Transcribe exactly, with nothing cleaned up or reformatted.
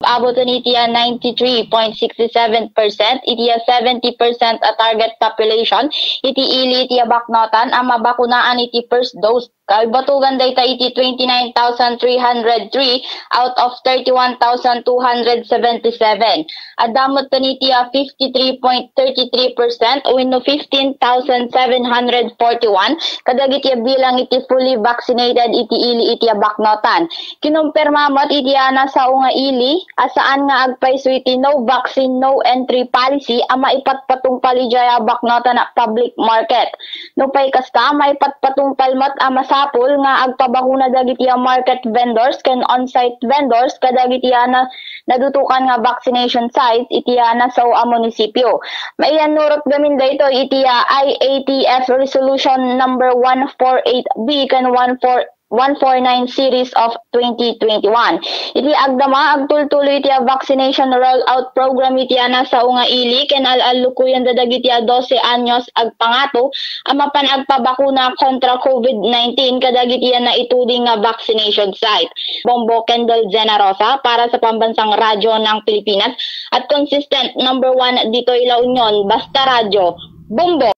Abuton iti a ninety-three point six seven percent iti a seventy percent a target population iti ili iti a baknotan a mabakunaan iti first dose. Kalbatugan dayta iti twenty-nine thousand three hundred three out of thirty-one thousand two hundred seventy-seven. Adda met iti a fifty-three point thirty-three percent wenno fifteen thousand seven hundred forty-one kadagiti a bilang iti fully vaccinated iti ili iti a baknotan. Kinumpirma met iti a nasao nga ili a saan nga agpayso iti no vaccine, no entry policy a maipatpatungpal idiay a baknotan a public market. Nupay kasta, maipatpatungpal met a masapul nga agpabakuna dagiti a market vendors ken on-site vendors kadagiti a na-, nadutokan nga vaccination sites iti a nasao a munisipio. Maiyannurot gamin daytoy iti a I A T F Resolution number one four eight B ken one four one four nine series of twenty twenty-one. Iti agdama, agtultuloy iti a vaccination rollout program iti a nasao nga ili ken al-allukoyen dagiti a dose anyos agpangato a mapan agpabakuna kontra COVID nineteen kadagiti a naituding nga vaccination site. Bombo Kendall Generosa para sa Pambansang Radyo ng Pilipinas at consistent number one ditoy La Union, Basta Radyo, Bombo!